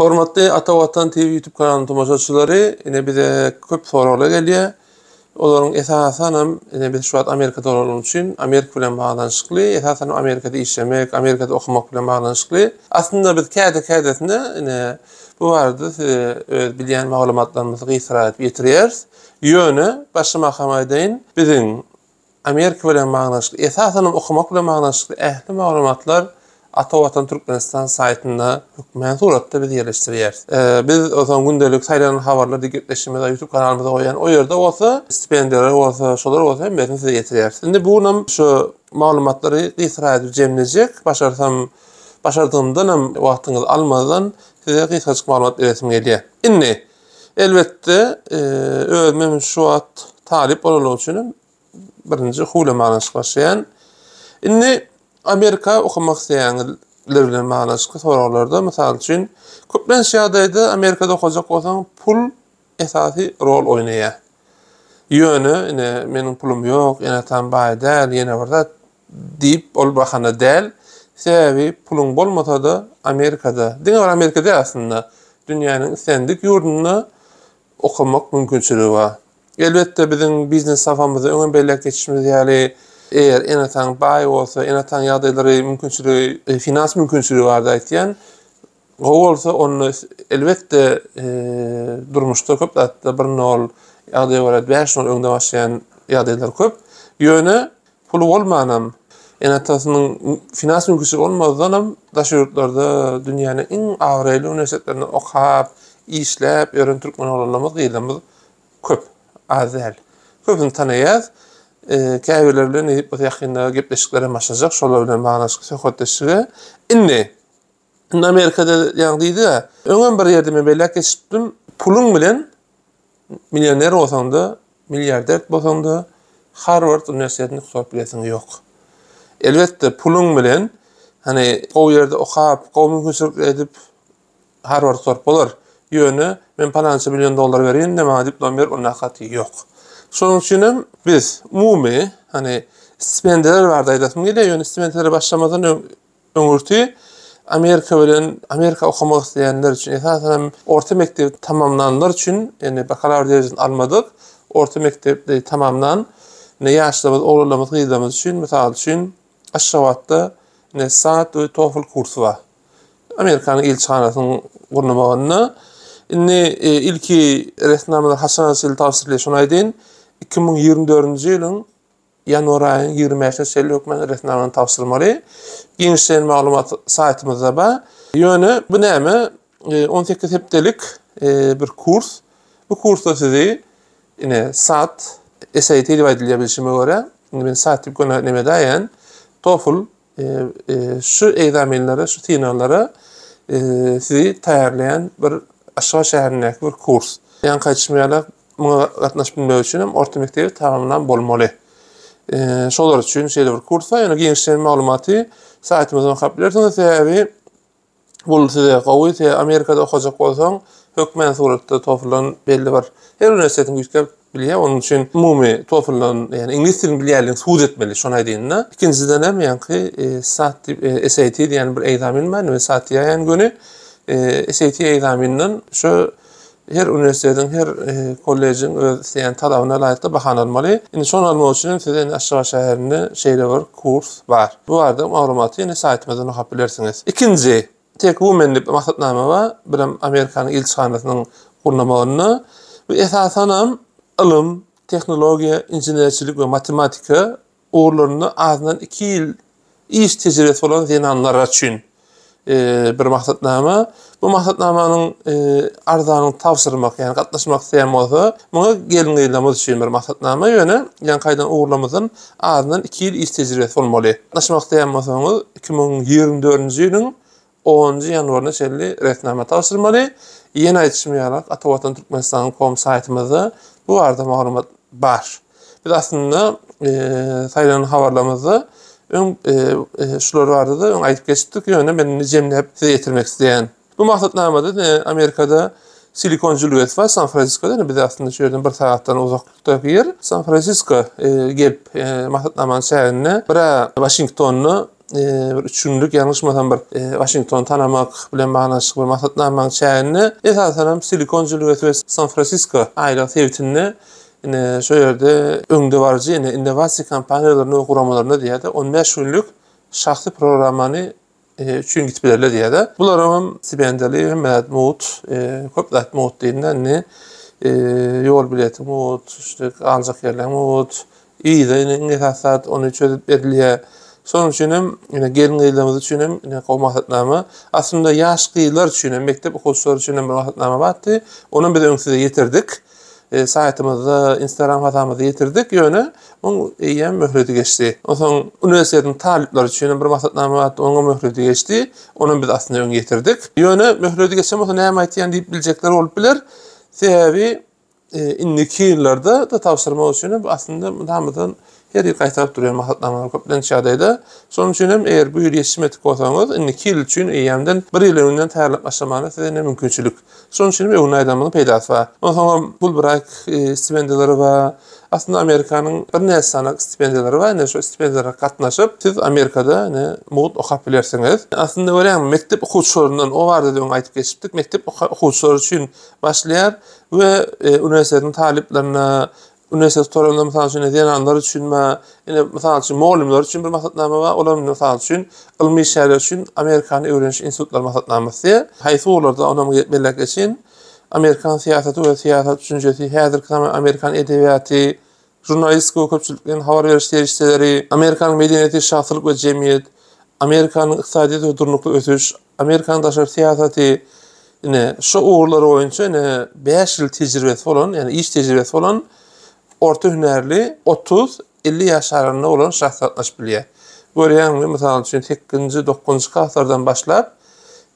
Hormatly Ata Watan TV YouTube kanalynyň tomaşaçylary, ine bize köp soraglar gelýär. Olaryň esasanam ine biz şu wagt Amerikada bolanymyz üçin Amerika bilen baglanyşykly, esasanam Amerikada işlemek, Amerikada okamak bilen baglanyşykly. Aslynda biz käde-kädesine ine bu barada size öz bilýän maglumatlarymyzy gysgarak edip ýetirýäris. Ýöne başlamakam aýdaýyn, biziň Amerika bilen baglanyşykly, esasanam okamak bilen baglanyşykly ähli maglumatlar Ata Watan Türkmenistan saýtynda hökmän suratda biz ýerleşdirýäris. Biz onsoň gündelik saýlanan habarlar diýip gepleşigimizi YouTube kanalymyza goýýan. O ýerde bolsa stipendiýalar bolsa, şolar bolsa hemmesini size ýetirýäris. Indi bu günem şu maglumatlary gysga edip jemlejek. Başarsam, başardygymdanam wagtyňyzy almazdan size gysgajyk maglumat beresim gelýär. Indi Elbetde, özüm hem şu wagt talyp bolanlygym üçin hem birinji hule baglanyşyk başlaýan. Indi Amerika okamak isleýänler bilen baglanyşykly soraglarda, mysal üçin, köplenç ýagdaýda Amerikada okajak bolsaň, pul esasy rol oýnaýar. Ýöne, ine, meniň pulum ýok, ene-atam baý däl, ýene bir zat diýip, ol bahana däl. Sebäbi puluň bolmasa-da Amerikada, diňe bir Amerika däl aslynda, dünýäniň islendik ýurdunda okamak mümkinçiligi bar. Elbetde biziň biznes safamyzda öňem belläp geçişimiz ýaly, eger ene-ataň baý bolsa, ene-ataň ýagdaýlary, mümkinçiligi, finans mümkinçiligi barada aýtýan, gowy bolsa, onda elbetde durmuşda köp zatda bir nol, ýagdaýa görä bäş nol öňde başlaýan ýagdaýlar köp. Ýöne Puly bolmanam, ene-atasynyň finans mümkinçiligi bolmazdanam daşary ýurtlarda dünýäniň iň abraýly uniwersitetlerinde okap, işläp ýören türkmen oglanlarymyz, gyzlarymyz köp, az däl. Köpüsini tanaýas. Käbirleri bilen nesip bolsa ýakynda gepleşikler hem başlajak, şolar bilen baglanyşykly söhbetdeşlige. Indi, indi Amerikada ýaňy diýdik-ä, öňem bir ýerde men belläp geçipdim, puluň bilen millioner bolsaň-da, Milliarder bolsaň-da, Harward uniwersitetini gutaryp bilesiň ýok. Elbetde, puluň bilen, hany, gowy ýerde okap, gowy mümkinçilik edip, Harward gutaryp bolar. Ýöne, men palança million dollar berin-de, maňa diplom ber, onda haky ýok. Şonuň üçin hem biz umumy, hany, stipendiýalar barada aýdasym gelýär, ýöne stipendiýalara başlamazdan öň, Öňürti Amerika bilen Amerika okamak isleýänler üçin, esasan hem orta mekdebi tamamlanlar üçin, ýagny bakalawr derejesini almadyk, orta mekdebi tamamlan ine ýaşlarymyz, oglanlarymyz, gyzlarymyz üçin, mysal üçin, Aşgabatda ine SAT we TOEFL kursy bar. Amerikanyň ilçihanasynyň gurnamagynda. Indi ilki resminamalar haçana çenli tabşyrylýar şony aýdaýyn. 2024-nji ýylyň Ýanwar aýynyň 25-ine çenli hökman resminamany tabşyrmaly. Giňişleýin maglumat saýtymyzda bar. Ýöne bu näme? 18 hepdelik bir kurs. Bu kursda sizi ine SAT, SAT diýip aýdylýar bilşime görä. Indi men SAT diýip göni neme edäýen. TOEFL şu ekzamenlere, şu synaglara sizi taýýarlaýan bir Aşgabat şäherindäki bir kurs. Ýaňky aýdyşym ýaly Muňa gatnaşyp bilmek üçin hem orta mekdebi tamamlan bolmaly. Şolar üçin şeýle bir kurs bar. Ýöne giňişleýin maglumaty saýtymyzdan okap bilersiňiz. Sebäbi bul size gowy, sebäbi Amerikada okajak bolsaň, hökmän suratda TOEFL-dan belli bir her uniwersitetiň üýtgäp bilýär. Onuň üçin umumy TOEFL-dan, ýagny iňlis dilini bilýänligini subut etmeli, şony aýdaýyn-da. Ikinjiden hem ýaňky SAT diýip, SAT diýen bir ekzamen bar. Indi men SAT diýýän göni. SAT ekzameninden şu Her uniwersitetiň, her kollejiň öz isleýän talabyna laýykda bahany almaly. Indi şony almak üçin hem size indi Aşgabat şäherinde şeýle bir kurs bar. Bu barada maglumaty ýene saýtymyzdan okap bilersiňiz. Ikinji, Tech Women diýip maksatnama bar. Birem Amerikanyň ilçihanasynyň gurnamagynda. Bu esasanam ylym, tehnologiýa, inženerçilik we matematika ugurlarynda azyndan iki ýyl iş tejribesi bolan zenanlara üçin bir maksatnama. Bu maksatnamanyň arzanyny tabşyrmak, ýagny gatnaşmak isleýän bolsa, muňa gelin-gyzlarymyz üçin bir maksatnama, ýöne ýaňky aýdan ugurlarymyzdan azyndan iki ýyl iş tejribesi bolmaly. Gatnaşmak isleýän bolsaňyz, 2024-nji ýylyň Onunjy ýanwaryna çenli resminama tabşyrmaly. Ýene aýdyşym ýaly, Ata Watan Türkmenistanyň kom saýtymyzda bu barada maglumat bar. Biz aslynda saýlanan habarlarymyzda öň şular barada öň aýdyp geçipdik, ýöne men indi jemläp size ýetirmek isleýän. Bu maksatnamada Amerikada Silikon jülgesi bar, San Fransiskoda, indi biz aslynda şu ýerden bir sagatdan uzaklykdaky ýer. San Fransisko gelip maksatnamanyň çäginde, bir-ä Waşingtonda. bir üç günlük ýalňyşmasam bir Waşingtony tanamak bilen baglanyşykly bir maksatnamanyň çäginde esasanam Silikon jülgesi we San Fransisko aýlagy sebitinde ine şo ýerde öňdebaryjy ine innowasiýa kompaniýalaryna we guramalaryna diýýär-de 15 günlük şahsy programmany üçin gidip bilerler diýýär-de. Bularyň hem stipendiýaly hemme zat mugt, köp zat mugt diýende indi ýol bileti mugt, işte galjak ýerler mugt, Yza ine iň esasy zat ony çözüp berilýär. Şonuň üçin hem ine gelin-gyzlarymyz üçin hem ine gowy maksatnama. Aslynda ýaş gyzlar üçin hem mekdep okuwçylary üçin hem bir maksatnama bardy. Ony biz öň size ýetirdik. E, saýtymyzda, Instagram hasabymyzda ýetirdik. Ýöne oň eýýäm möhleti geçdi. Onsoň uniwersitetiň talyplary üçin hem bir maksatnama bardy. Onuň möhleti geçdi. Ony biz aslynda öň ýetirdik. Ýöne möhleti geçen bolsa näme aýtýan diýip biljekler bolup biler. Sebäbi Indiki ýyllarda-da tabşyrmak üçin hem aslynda mydamadan her ýyl gaýtaryp durýan maksatnamalar köplenç ýagdaýda. Şonuň üçin hem eger bu ýyl ýetişmedik bolsaňyz, indiki ýyl üçin eýýämden bir ýyl öňünden taýýarlanyp başlamagyna size ine mümkinçilik. Şonuň üçin hem öňünden aýdanymyzyň peýdasy bar. Onsoňam Fulbright stipendiýalary bar. Aslynda Amerikanyň birnäçe sany stipendiýalary bar. Ine şu stipendiýalara gatnaşyp, siz Amerikada ine mugt okap bilersiňiz. Aslynda görýäňmi, mekdep okuwçylaryndan, o barada-da öň aýdyp geçipdik, mekdep okuwçylary üçin başlaýar. We uniwersitetiň talyplaryna, uniwersitet gutaranda mysal üçin zenanlar üçin we ine mysal üçin mugallymlar üçin bir maksatnama bar. Olar mysal üçin ylmy işgärler üçin Amerikany öwreniş institutlary maksatnamasy diýýär. Haýsy ugurlarda onam belläp geçeýin. Amerikan syýasaty we syýasat düşünjesi, häzirki zaman amerikan edebiýaty, Žurnalistika we köpçülikleýin habar beriş serişdeleri, Amerikanyň medeniýeti, şahsylyk we jemgyýet, Amerikanyň ykdysadyýeti we durnukly ösüş, Amerikanyň daşary syýasaty, ine, şu ugurlar boýunça ine 5 ýyl tejribesi bolan, ýagny iş tejribesi bolan orta hünärli 30, 50 ýaş aralygynda bolan şahs gatnaşyp bilýär. Görýäňmi, mysal üçin, sekizinji, dokuzynjy klaslardan başlap,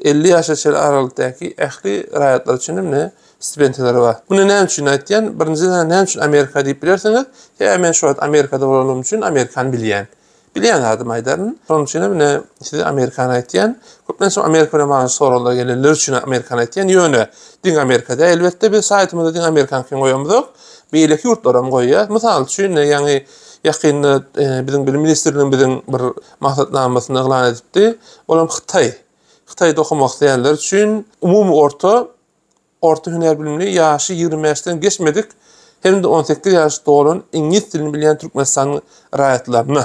50 ýaşa çenli aralykdaky ähli raýatlar üçin hem ine stipendiýalary bar. Muny näme üçin aýtýan? Birinjiden näme üçin Amerika diýip bilersiňiz? Sebäbi men şu wagt Amerikada bolanlygym üçin Amerikany bilýän. Bilýän zadymy aýdaryn. Şonuň üçin hem ine size Amerikany aýtýan. Köplenç Amerika bilen bagly soraglar gelenler üçin Amerikany aýtýan. Ýöne diňe Amerika däl, elbetde biz saýtymyzda diňe Amerikanyňkyny goýamyzok. Beýleki ýurtlaram hem goýýas. Mysal üçin, ýaňy ýakynda e, biziň bilim ministrligimiz biziň bir maksatnamasyny yglan edipdi. Olam Hytaý. Hytaýda okamak isleýänler üçin umumy orta orta hünär bilimli, ýaşy 25-den geçmedik hem-de 18 ýaş dolan iňlis dilini bilýän Türkmenistanyň raýatlaryna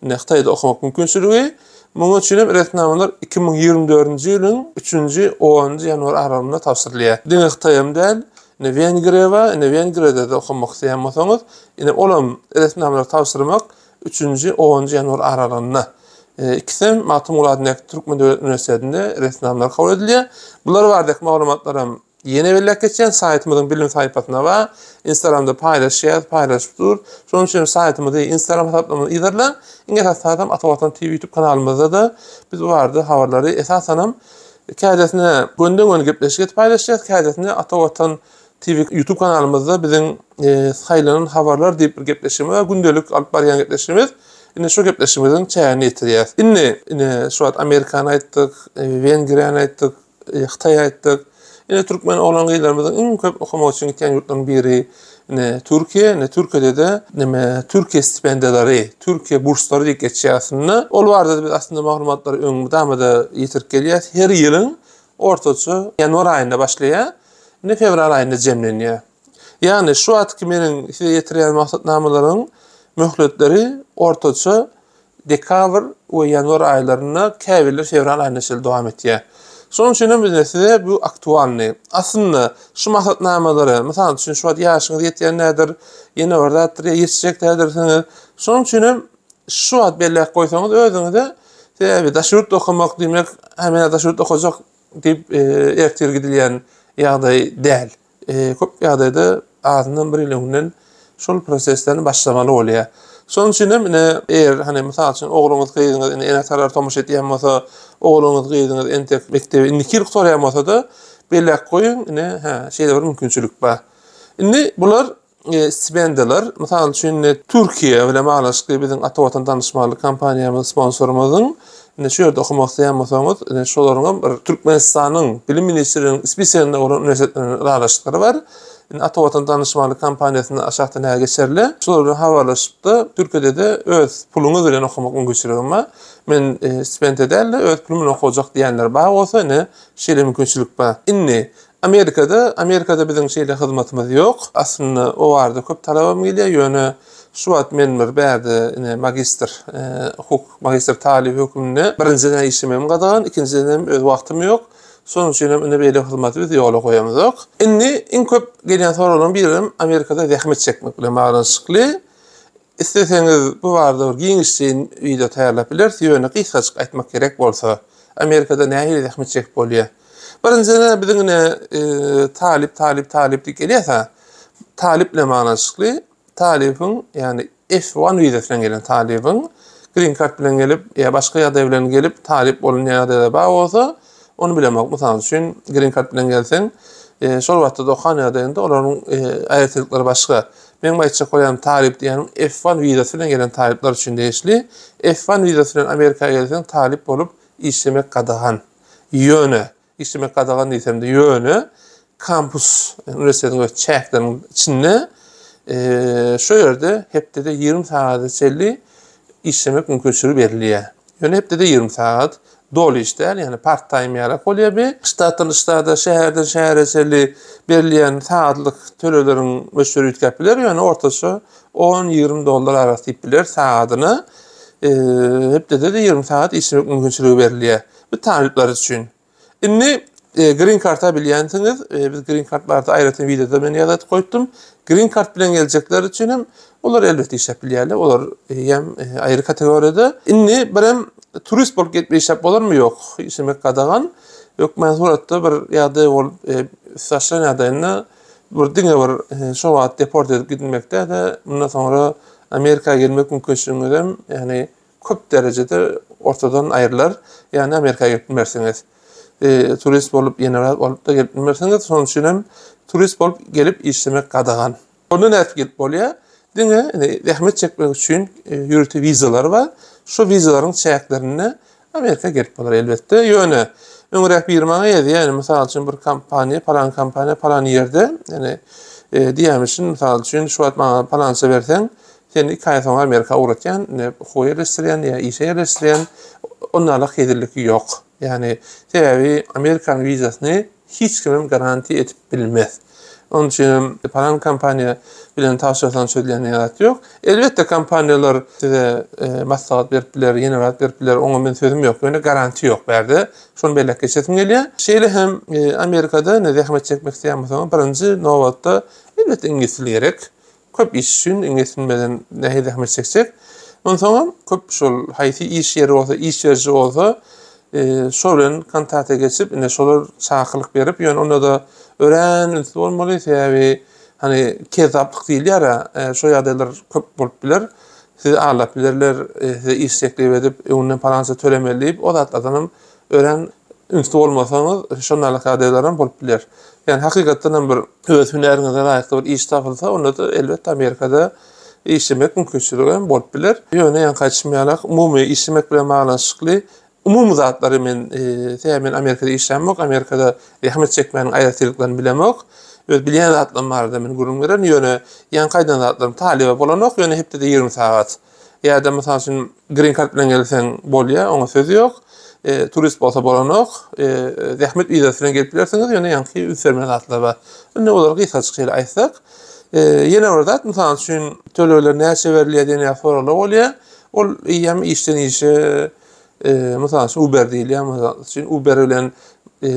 indi Hytaýda okamak mümkinçiligi. Munuň üçin hem resminamalar 2024-nji ýylyň üçünji, onunjy ýanwar aralygynda tabşyrylýar. Diňe Hytaý hem däl, indi Wengriýa bar, indi Wengriýada-da okamak isleýän bolsaňyz, indi olam resminamalary tabşyrmak Üçünji, onunjy ýanwar aralygynda ikisem Magtymguly adyndaky Türkmen döwlet uniwersitetinde resminamalar kabul edilýär. Bular baradaky maglumatlaram ýene belläp geçýän saýtymyzyň bilim sahypasynda bar. Instagramda paýlaşýas, paýlaşyp dur. Şonuň üçin saýtymyzy, Instagram hasaplarymyzy yzarlaň. Iň esasy zadam Ata Watan TV YouTube kanalymyzda-da biz bu barada habarlary esasanam kädesine gönden-göni gepleşik edip paýlaşýas, kädesine Ata Watan TV YouTube kanalymyzda biziň saýlanan habarlar diýip bir gepleşigimiz bar. Gündelik alyp barýan gepleşigimiz. Indi şu gepleşigimiziň çägini ýetirýäs. Indi ine şu wagt Amerikany aýtdyk, Wengriýany aýtdyk, Hytaýy aýtdyk. Ine türkmen oglan-gyzlarymyzyň iň köp okamak üçin gitýän ýurtlaryň biri ine Türkiýe. Ine Türkiýede-de neme Türkiýe stipendiýalary, Türkiýe burslary diýip geçýär aslynda. Ol barada biz aslynda maglumatlary öň mydama-da ýetirip gelýäs. Her ýylyň ortaça ýanwar aýynda başlaýar. Indi fewral aýynda jemlenýär. Ýagny şu wagtky meniň size ýetirýän maksatnamalaryň möhletleri ortaça dekabr we ýanwar aýlarynda, käbirleri fewral aýynda çenli dowam etýär. Şonuň üçin hem ine size bu aktualny. Aslynda şu maksatnamalary, mysal üçin şu wagt ýaşyňyz ýetýän däldir, ýene bir zatdyr ýa ýetişjek däldirsiňiz. Şonuň üçin hem şu wagt belläp goýsaňyz özüňize, sebäbi daşary ýurtda okamak diýmek, hä men daşary ýurtda okajak diýip ertir gidilýän ýagdaý däl. Köp ýagdaýda azyndan bir ýyl öňünden şol proseslerini başlamaly bolýar. Şonuň üçin hem ine eger hani mysal üçin ogluňyz gyzyňyz ine ene-atalar tomaşa edýän bolsa, ogluňyz gyzyňyz entek mekdebi indiki ýyl gutarýan bolsa-da belläp goýuň ine hä şeýle bir mümkinçilik bar. Indi bular stipendiýalar, mysal üçin, Türkiýe bilen baglanyşykly biziň Ata Watan tanyşmaly kompaniýamyz sponsorymyzyň indi şu ýerde okamak isleýän bolsaňyz, indi şolaryň hem bir Türkmenistanyň Bilim ministrliginiň spiseginde bolan uniwersitetler bilen ylalaşyklary bar. Indi Ata Watan tanyşmaly kompaniýasyna aşakda näge geçerli. Şular bilen habarlaşypda Türkiýede-de öz puluňyz bilen okamak mümkinçiligim bar. Men stipendiýa däl-de öz pulum bilen okajak diýenler bar bolsa ine şeýle mümkinçilik bar. Indi Amerikada, Amerikada biziň şeýle hyzmatymyz ýok. Aslynda o barada köp talabam gelýär, ýöne şu wagt men bir bärde ine magistr, hukuk magistr talyby hökmünde birinjiden işlemegim gadagan, ikinjiden hem öz wagtym ýok. Şonuň üçin hem ine beýle hyzmaty biz ýola goýamyzok. Indi iň köp gelýän soraglaryň biri hem Amerikada zähmet çekmek bilen baglanyşykly. Isleseňiz bu barada bir giňişleýin wideo taýýarlap bileris, ýöne gysgajyk aýtmak gerek bolsa, Amerikada nähili zähmet çekip bolýar? Birinjiden biziň ine talyp, talyp, talyp diýip gelýäs-ä. Talyp bilen baglanyşykly, talybyň, ýagny F-one wizasy bilen gelen talybyň green card bilen gelip ýa başga ýagdaý bilen gelip talyp bolunýan ýagdaýda bar bolsa, ony bilemok. Mysal üçin, green card bilen gelseň, şol wagtda-da okan ýagdaýynda olaryň aýratynlyklary başga. Meň bu aýtjak bolýanym talyp diýýänim F-one wizasy bilen gelen talyplar üçin degişli. F-one wizasy bilen Amerika gelseň talyp bolup işlemek gadagan. Ýöne, işlemek gadagan diýsem-de ýöne kampus, uniwersitetiň öz çäkleriniň içinde şu ýerde hepdede 20 sagada çenli işlemek mümkinçiligi berilýär. Ýöne hepdede 20 sagat doly iş däl, ýagny part time ýalak bolýar bi. Ştatdan ştata, şäherden şähere çenli berilýän sagatlyk tölegleriň möçberi üýtgäp biler, ýöne ortaça 10-20 dollar arasy diýip biler sagadyna. Hepdede-de 20 sagat işlemek mümkinçiligi berilýär. Bu talyplar üçin. Indi Green Card-a bilýänsiňiz, biz Green Card barada aýratyn wideoda men ýazyp goýupdym. Green Card bilen geljekler üçin hem olar elbetde işläp bilýärler. Olar hem aýry kategoriýada. Indi birem turist bolup gelip işläp bolarmy? Ýok. Işlemek gadagan. Hökmany suratda bir ýagdaý bolup, üstaşyran ýagdaýynda bir diňe bir şo wagt deport edip gidilmek däl-de, mundan soňra Amerika gelmek mümkinçiligiňiz hem, ýagny köp derejede ortadan aýrylar. Ýagny Amerika gelip bilmersiňiz. E, turist bolup, ýene bir bolup da gelip bilmersiňiz. Şonuň üçin hem turist bolup gelip işlemek gadagan. Onda nädip gelip bolýar? Diňe indi zähmet çekmek üçin e, ýörite wizalar bar. Şu wizalaryň çäklerinde Amerika gelip bolar elbetde. Ýöne öňräk biri maňa ýazýar, ýagny mysal üçin bir kompaniýa, palan kompaniýa palan ýerde, ýagny e, diýýärmişin, mysal üçin şu wagt maňa palança berseň, Seni iki aý soň Amerika ugratýan, ine okuwa ýerleşdirýän ýa işe ýerleşdirýän, ondalyk hezilligi ýok. Ýagny sebäbi Amerikanyň wizasyny hiç kimem garantiýa edip bilmez. Onuň üçin hem palan kompaniýa bilen tabşyrsaň çözülýän diýen zat ýok. Elbetde kompaniýalar size maslahat berip biler, ýene zat berip biler, oňa men sözüm ýok. Ýöne garantiýa ýok bärde. Şony belläp geçesim gelýär. Şeýle hem Amerikada ine zähmet çekmek isleýän bolsaňyz birinji nobatda elbetde iňlis dili gerek. Köp iş üçin iňlis bilmeden nähili zähmet çekjek. Onsoňam köp şol haýsy iş ýeri bolsa, iş beriji bolsa, şo bilen kontakta geçip, ine şolar çakylyk berip, ýöne onda-da örän ünsli bolmaly, sebäbi hany kezzaplyk diýilýär-ä, şo ýagdaýlar köp bolup biler. Sizi aldap bilerler, size iş teklip edip, öňünden palança tölemeli diýip, o zatlardanam örän ünsli bolmasaňyz, şondalyk ýagdaýlaram bolup biler. Ýagny hakykatdan hem bir öz hünäriňize laýykda bir iş tapylsa, onda-da elbetde Amerikada işlemek mümkinçiligi hem bolup biler. Ýöne ýaňky aýdyşym ýaly, umumy işlemek bilen baglanyşykly umumy zatlary men, sebäbi men Amerikada işlämok, Amerikada zähmet çekmäniň aýratynlyklaryny bilemok. Öz bilýän zatlarym barada men gürrüň bererin, ýöne ýaňky aýdan zatlarym talyba bolanok, ýöne hepdede 20 sagat. Ýa-da mysal üçin green card bilen gelseň bolýar, oňa söz ýok. E, turist bolsa bolanok. E, zähmet wizasy bilen gelip bilersiňiz, ýöne ýaňky üns bermeli zatlar bar. Indi olary gysgajyk şeýle aýtsak. E, ýene bir zat, mysal üçin tölegler näçe berilýär diýen ýaly soraglar bolýar. Ol eýýäm işden işe e, mysal üçin Uber diýilýär, mysal üçin Uber bilen e,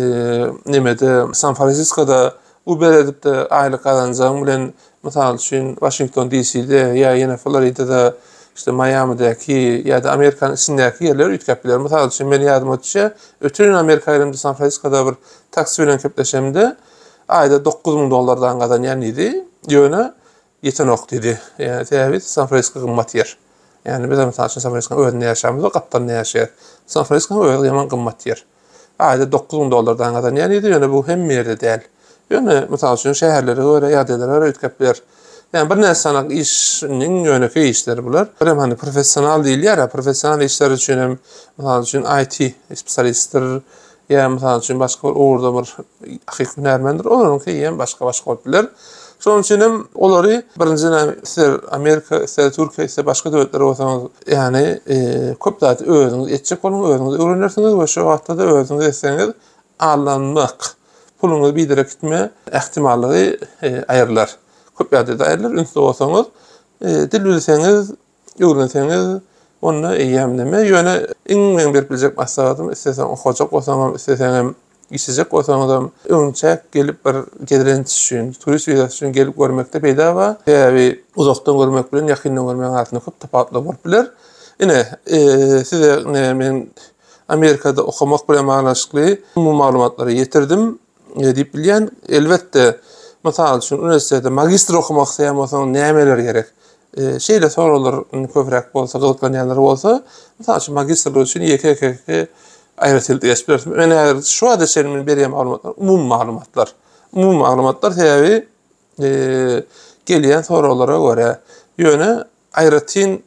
nemede San Fransiskoda Uber edip-de aýlyk gazanjagyň bilen, mysal üçin, Waşington DC-de ýa ýene Floridada, işte Maýamidäki ýa-da Amerikanyň içindäki ýerler üýtgäp biler. Mysal üçin, meniň ýadyma düşýär, öten ýyl Amerika gelemde San Fransiskoda bir taksi bilen gepleşemde, aýda 9000 dollardan gazanýan diýdi. Ýöne ýetenok diýdi. Ýa sebäbi San Fransisko gymmat ýer. Ýagny biz mysal üçin San Fransiskonyň özünde ýaşamyzok, gapdalynda ýaşaýas. San Fransiskonyň özi ýaman gymmat ýer. Aýda 9000 dollardan gazanýan diýdi, ýöne bu hemme ýerde däl. Ýöne mysal üçin şäherlere görä, ýagdaýlara görä üýtgäp biler. Ýagny birnäçe sany iş, iň ýönekeý işler bular. Birem hany professional diýilýär, professional işler üçin hem mysal üçin IT spesialistdir, ýa mysal üçin başga bir ugurda bir hakyky hünärmendir, olaryňky hem başga-başga bolup biler. Şonuň üçin hem olary birinjiden ister Amerika, ister Türkiýe, ister başga döwletler bolsaňyz, ýagny köp zady özüňiz etjek boluň, özüňiz öwrenersiňiz we şo wagtda-da özüňiz etseňiz aldanmak, puluňyz biderek gitme ähtimallygy aýrylar. Köp ýagdaýda aýrylar, ünsli bolsaňyz, dil bilseňiz, Öwrenseňiz, onda eýýäm neme, ýöne iň meň berip biljek maslahatym, isleseň okajak bolsaňam, isleseňem işlejek bolsaňyzam, öňçäk gelip bir gezelenç üçin, turist wizasy üçin gelip görmekde peýda bar. Sebäbi uzakdan görmek bilen ýakyndan görmegiň arasynda köp tapawutlar bolup biler. Ine, size ine men Amerikada okamak bilen baglanyşykly umumy maglumatlary ýetirdim. diýip bilýän. Elbetde, mysal üçin, uniwersitetde magistr okamak isleýän bolsaň, nämeler gerek? Şeýle soraglar köpräk bolsa, gyzyklanýanlar bolsa, mysal üçin, magistrlik üçin ýeke-ýeke aýratynlykda geçip bileris. Men häzir şu wagta çenli men berýän maglumatlar umumy maglumatlar. Umumy maglumatlar sebäbi gelýän soraglara görä. Ýöne Aýratyn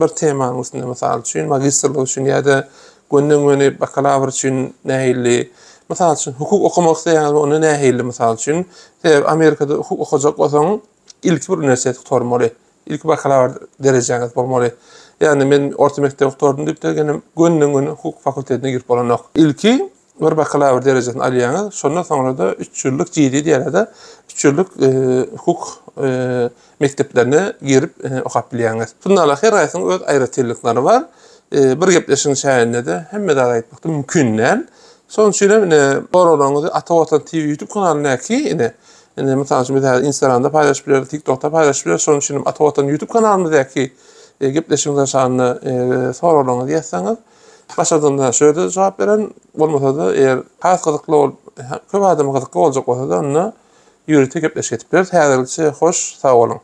bir temanyň üstünde, mysal üçin, magistrlik üçin ýa-da gönden-göni bakalawr üçin nähili, mysal üçin, hukuk okamak isleýäňizmi, onda nähili, mysal üçin. Sebäbi Amerikada hukuk okajak bolsaň, ilki bir uniwersiteti gutarmaly. Ilki bakalawr derejäňiz bolmaly. Ýagny men orta mekdebi gutardym diýip-de, ýene gönden-göni hukuk fakultetine girip bolanok. Ilki bir bakalawr derejesini alýaňyz, şondan soňra-da üç ýyllyk GD diýýärler-de, üç ýyllyk hukuk mekdeplerine girip okap bilýäňiz. Şunda her haýsynyň öz aýratynlyklary bar. Bir gepleşigiň çäginde-de hemme zady aýtmak mümkin däl. Şonuň üçin hem ine soraglaryňyzy Ata Watan TV YouTube kanalyndaky ine ine mysal üçin biz häzir Instagramda paýlaşyp bileris, TikTokda paýlaşyp bileris. Şonuň üçin hem Ata Watan YouTube kanalymyzdaky gepleşigiň aşagynda soraglaryňyzy ýazsaňyz, Başardygymdan şu ýerde jogap beren, bolmasa-da eger has gyzykly bolup, köp adama gyzykly boljak bolsa-da onda ýörite gepleşik edip bileris. Häzirlikçe hoş, sag boluň.